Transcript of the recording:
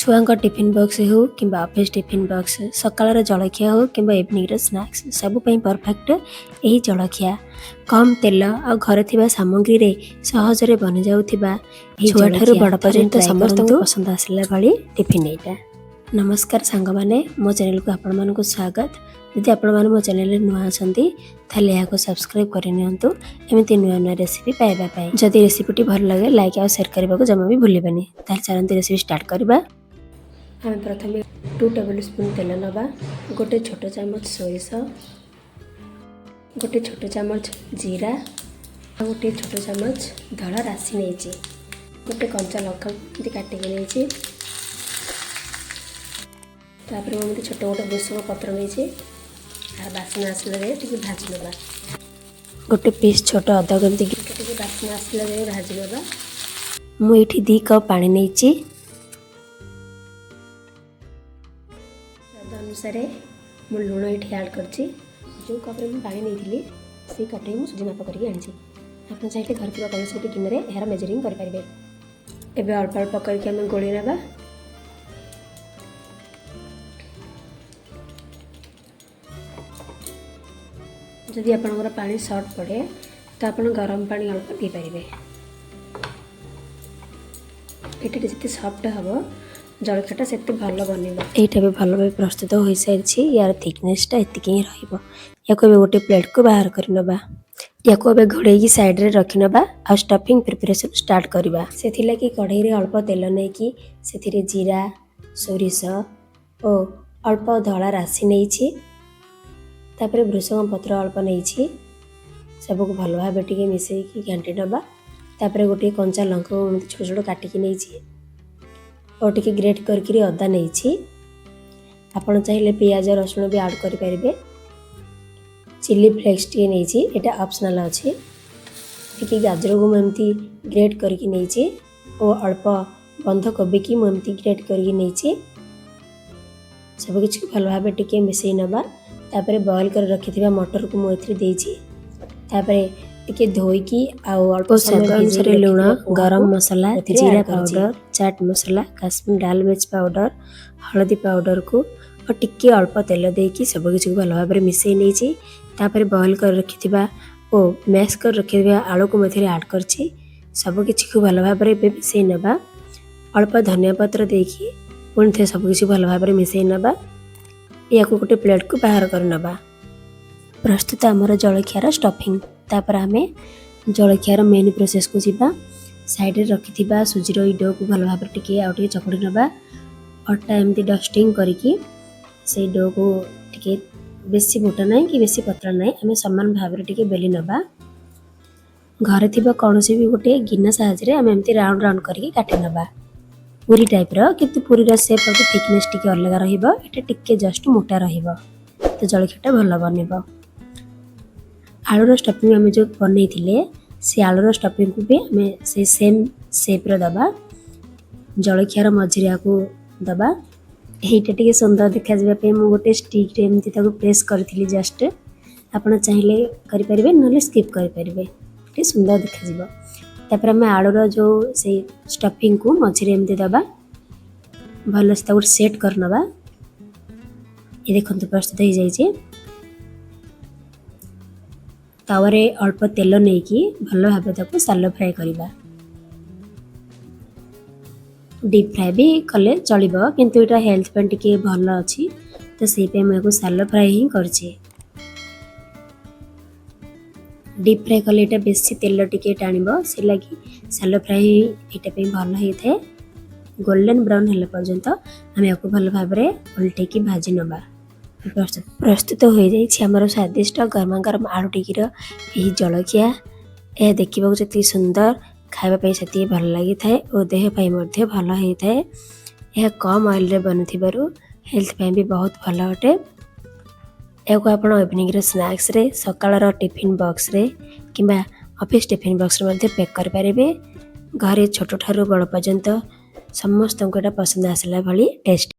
ଛୁଆଙ୍କ tiffin box ହେଉ କିମ୍ବା ଅଫିସ୍ ଟିଫିନ୍ ବକ୍ସ, ସକାଳର ଜଳଖିଆ ହେଉ କିମ୍ବା ଇଭିନିଂର ସ୍ନାକ୍ସ, ସବୁ ପାଇଁ ପରଫେକ୍ଟ ଏହି ଜଳଖିଆ। କମ୍ ତେଲ ଆଉ ଘରେ ଥିବା ସାମଗ୍ରୀରେ ସହଜରେ ବନିଯାଉଥିବା ଏହି ଛୁଆଠାରୁ ଜଳଖିଆ ବଡ଼ ଥରେ ପର୍ଯ୍ୟନ୍ତ ଟ୍ରାଏ ସମସ୍ତଙ୍କୁ କରନ୍ତୁ। ପସନ୍ଦ ଆସିଲା ଭଳି ଟିଫିନ୍ ଏଇଟା। ନମସ୍କାର ସାଙ୍ଗମାନେ, ମୋ ଚ୍ୟାନେଲକୁ ଆପଣମାନଙ୍କୁ ସ୍ୱାଗତ। ଯଦି ଆପଣମାନେ ମୋ ଚ୍ୟାନେଲରେ ନୂଆ ଅଛନ୍ତି, ତାହେଲେ ଏହାକୁ ସବସ୍କ୍ରାଇବ୍ କରିନିଅନ୍ତୁ ଏମିତି ନୂଆ ନୂଆ ରେସିପି ପାଇବା ପାଇଁ। ଯଦି ରେସିପିଟି ଭଲ ଲାଗେ, ଲାଇକ୍ ଆଉ ସେୟାର କରିବାକୁ ଜମା ବି ଭୁଲିବେନି। ତାହେଲେ ଚାଲନ୍ତୁ, ରେସିପି ଷ୍ଟାର୍ଟ କରିବା। ଆମେ ପ୍ରଥମେ 2 ଟେବୁଲ୍ ସ୍ପୁନ୍ ତେଲ ନେବା, ଗୋଟେ ଛୋଟ ଚାମଚ ସୋରିଷ, ଗୋଟେ ଛୋଟ ଚାମଚ ଜିରା ଆଉ ଗୋଟେ ଛୋଟ ଚାମଚ ଧଳା ରାଶି ନେଇଛି। ଗୋଟେ କଞ୍ଚା ଲଙ୍କା ଏମିତି କାଟିକି ନେଇଛି। ତାପରେ ମୁଁ ଏମିତି ଛୋଟ ଗୋଟେ ଭୃଷଙ୍ଗ ପତ୍ର ନେଇଛି ଆଉ ବାସ୍ନା ଆସିଲା ଯାଏ ଟିକେ ଭାଜି ନେବା। ଗୋଟେ ପିସ୍ ଛୋଟ ଅଦାକୁ ଏମିତି ଟିକେ ଟିକେ ବାସ୍ନା ଆସିଲା ଯାଏ ଭାଜି ନେବା। ମୁଁ ଏଇଠି 2 କପ୍ ପାଣି ନେଇଛି। ସ୍ୱାଦ ଅନୁସାରେ ମୁଁ ଲୁଣ ଏଇଠି ଆଡ଼୍ କରିଛି। ଯେଉଁ କପ୍ରେ ମୁଁ ପାଣି ନେଇଥିଲି, ସେଇ କପ୍ରେ ମୁଁ ସୁଜି ମାପ କରିକି ଆଣିଛି। ଆପଣ ଚାହିଁଲେ ଘରେ ଥିବା କୌଣସି ଗୋଟେ ଗିନାରେ ଏହାର ମେଜରିଂ କରିପାରିବେ। ଏବେ ଅଳ୍ପ ଅଳ୍ପ କରିକି ଆମେ ଗୋଳେଇ ନେବା। ଯଦି ଆପଣଙ୍କର ପାଣି ସର୍ଟ ପଡ଼େ, ତ ଆପଣ ଗରମ ପାଣି ଅଳ୍ପ ଦେଇପାରିବେ। ଏଇଟା ଯେତେ ସଫ୍ଟ ହେବ, ଜଳଖିଆଟା ସେତେ ଭଲ ବନିବ। ଏଇଟା ବି ଭଲ ଭାବେ ପ୍ରସ୍ତୁତ ହୋଇସାରିଛି। ୟାର ଥିକନେସଟା ଏତିକି ହିଁ ରହିବ। ୟାକୁ ଏବେ ଗୋଟେ ପ୍ଲେଟ୍କୁ ବାହାର କରି ନେବା। ୟାକୁ ଏବେ ଘୋଡ଼େଇକି ସାଇଡ଼ରେ ରଖିନେବା ଆଉ ଷ୍ଟଫିଂ ପ୍ରିପାରେସନ୍ ଷ୍ଟାର୍ଟ କରିବା। ସେଥିଲାଗି କଢ଼େଇରେ ଅଳ୍ପ ତେଲ ନେଇକି ସେଥିରେ ଜିରା, ସୋରିଷ ଓ ଅଳ୍ପ ଧଳା ରାଶି ନେଇଛି। ତାପରେ ଭୃଷଙ୍ଗ ପତ୍ର ଅଳ୍ପ ନେଇଛି। ସବୁକୁ ଭଲ ଭାବେ ଟିକେ ମିଶେଇକି ଘାଣ୍ଟି ନେବା। ତାପରେ ଗୋଟିଏ କଞ୍ଚା ଲଙ୍କାକୁ ଏମିତି ଛୋଟ ଛୋଟ କାଟିକି ନେଇଛି ଓ ଟିକେ ଗ୍ରେଟ୍ କରିକିରି ଅଦା ନେଇଛି। ଆପଣ ଚାହିଁଲେ ପିଆଜ, ରସୁଣ ବି ଆଡ଼୍ କରିପାରିବେ। ଚିଲି ଫ୍ଲେକ୍ସ ଟିକେ ନେଇଛି, ଏଇଟା ଅପସନାଲ୍ ଅଛି। ଟିକେ ଗାଜରକୁ ମୁଁ ଏମିତି ଗ୍ରେଟ୍ କରିକି ନେଇଛି ଓ ଅଳ୍ପ ବନ୍ଧକୋବିକି ମୁଁ ଏମିତି ଗ୍ରେଟ୍ କରିକି ନେଇଛି। ସବୁକିଛି ଭଲ ଭାବେ ଟିକେ ମିଶାଇ ନେବା। ତାପରେ ବଏଲ୍ କରି ରଖିଥିବା ମଟରକୁ ମୁଁ ଏଥିରେ ଦେଇଛି। ତାପରେ ଟିକେ ଧୋଇକି ଆଉ ଅଳ୍ପ ସ୍ୱାଦ ସମୟ ଅନୁସାରେ ଭିଜେଇକି ଲୁଣ, ରଖିଥିବା ଗରମ ପୋହାକୁ ମସଲା, ଏଥିରେ ଜିରା ଆଡ଼୍ କରିଛି। ପାଉଡ଼ର, ଚାଟ୍ ମସଲା, କାଶ୍ମୀର ଲାଲ ମିର୍ଚ ପାଉଡ଼ର, ହଳଦୀ ପାଉଡ଼ରକୁ ଓ ଟିକେ ଅଳ୍ପ ତେଲ ଦେଇକି ସବୁକିଛିକୁ ଭଲ ଭାବରେ ମିଶାଇ ନେଇଛି। ତାପରେ ବଏଲ୍ କରି ରଖିଥିବା ଓ ମ୍ୟାସ୍ କରି ରଖିଥିବା ଆଳୁକୁ ମୁଁ ଏଥିରେ ଆଡ଼୍ କରିଛି। ସବୁକିଛିକୁ ଭଲ ଭାବରେ ଏବେ ମିଶାଇ ନେବା। ଅଳ୍ପ ଧନିଆ ପତ୍ର ଦେଇକି ପୁଣି ଥରେ ସବୁକିଛି ଭଲ ଭାବରେ ମିଶାଇ ନେବା। ଏହାକୁ ଗୋଟେ ପ୍ଲେଟ୍କୁ ବାହାର କରି ନେବା। ପ୍ରସ୍ତୁତ ଆମର ଜଳଖିଆର ଷ୍ଟଫିଂ। ତାପରେ ଆମେ ଜଳଖିଆର ମେନ୍ ପ୍ରୋସେସ୍କୁ ଯିବା। ସାଇଡ଼ରେ ରଖିଥିବା ସୁଜିର ଏଇ ଡୋକୁ ଭଲ ଭାବରେ ଟିକେ ଆଉ ଟିକେ ଚକୁଡ଼ି ନେବା। ଅଟା ଏମିତି ଡଷ୍ଟିଂ କରିକି ସେଇ ଡୋକୁ ଟିକେ ବେଶୀ ମୋଟା ନାହିଁ କି ବେଶୀ ପତଳା ନାହିଁ, ଆମେ ସମାନ ଭାବରେ ଟିକେ ବେଲି ନେବା। ଘରେ ଥିବା କୌଣସି ବି ଗୋଟେ ଗିନା ସାହାଯ୍ୟରେ ଆମେ ଏମିତି ରାଉଣ୍ଡ ରାଉଣ୍ଡ କରିକି କାଟି ନେବା, ପୁରୀ ଟାଇପ୍ର। କିନ୍ତୁ ପୁରୀର ସେପ୍ ଆଉ ଥିକନେସ୍ ଟିକେ ଅଲଗା ରହିବ, ଏଇଟା ଟିକେ ଜଷ୍ଟ ମୋଟା ରହିବ, ତ ଜଳଖିଆଟା ଭଲ ବନିବ। ଆଳୁର ଷ୍ଟଫିଂ ଆମେ ଯେଉଁ ବନେଇଥିଲେ, ସେ ଆଳୁର ଷ୍ଟଫିଂକୁ ବି ଆମେ ସେଇ ସେମ୍ ସେପ୍ର ଦେବା। ଜଳଖିଆର ମଝିରେ ଏହାକୁ ଦେବା। ଏଇଟା ଟିକେ ସୁନ୍ଦର ଦେଖାଯିବା ପାଇଁ ମୁଁ ଗୋଟେ ଷ୍ଟିକ୍ରେ ଏମିତି ତାକୁ ପ୍ରେସ୍ କରିଥିଲି ଜଷ୍ଟ। ଆପଣ ଚାହିଁଲେ କରିପାରିବେ, ନହେଲେ ସ୍କିପ୍ କରିପାରିବେ। ଟିକେ ସୁନ୍ଦର ଦେଖାଯିବ। ତାପରେ ଆମେ ଆଳୁର ଯେଉଁ ସେଇ ଷ୍ଟଫିଂକୁ ମଝିରେ ଏମିତି ଦେବା। ଭଲସେ ତାକୁ ସେଟ୍ କରିନେବା। ଏ ଦେଖନ୍ତୁ, ପ୍ରସ୍ତୁତ ହେଇଯାଇଛି। ତାୱାରେ ଅଳ୍ପ ତେଲ ନେଇକି ଭଲ ଭାବେ ତାକୁ ସାଲୋ ଫ୍ରାଏ କରିବା। ଡିପ୍ ଫ୍ରାଏ ବି କଲେ ଚଳିବ, କିନ୍ତୁ ଏଇଟା ହେଲ୍ଥ ପାଇଁ ଟିକେ ଭଲ ଅଛି, ତ ସେଇ ପାଇଁ ମୁଁ ଏହାକୁ ସାଲୋ ଫ୍ରାଏ ହିଁ କରିଛି। ଡିପ୍ ଫ୍ରାଏ କଲେ ଏଇଟା ବେଶୀ ତେଲ ଟିକେ ଟାଣିବ, ସେ ଲାଗି ସାଲୋ ଫ୍ରାଏ ହିଁ ଏଇଟା ପାଇଁ ଭଲ ହେଇଥାଏ। ଗୋଲ୍ଡେନ୍ ବ୍ରାଉନ୍ ହେଲା ପର୍ଯ୍ୟନ୍ତ ଆମେ ଏହାକୁ ଭଲ ଭାବରେ ଓଲଟେଇକି ଭାଜି ନେବା। ପ୍ରସ୍ତୁତ ହୋଇଯାଇଛି ଆମର ସ୍ୱାଦିଷ୍ଟ ଗରମା ଗରମ ଆଳୁ ଟିକିର ଏହି ଜଳଖିଆ। ଏହା ଦେଖିବାକୁ ଯେତିକି ସୁନ୍ଦର, ଖାଇବା ପାଇଁ ସେତିକି ଭଲ ଲାଗିଥାଏ ଓ ଦେହ ପାଇଁ ମଧ୍ୟ ଭଲ ହେଇଥାଏ। ଏହା କମ୍ ଅଏଲ୍ରେ ବନିଥିବାରୁ ହେଲ୍ଥ ପାଇଁ ବି ବହୁତ ଭଲ ଅଟେ। ଏହାକୁ ଆପଣ ଇଭିନିଂର ସ୍ନାକ୍ସରେ, ସକାଳର ଟିଫିନ୍ ବକ୍ସରେ କିମ୍ବା ଅଫିସ୍ ଟିଫିନ୍ ବକ୍ସରେ ମଧ୍ୟ ପ୍ୟାକ୍ କରିପାରିବେ। ଘରେ ଛୋଟଠାରୁ ବଡ଼ ପର୍ଯ୍ୟନ୍ତ ସମସ୍ତଙ୍କୁ ଏଇଟା ପସନ୍ଦ ଆସିଲା ଭଳି ଟେଷ୍ଟ।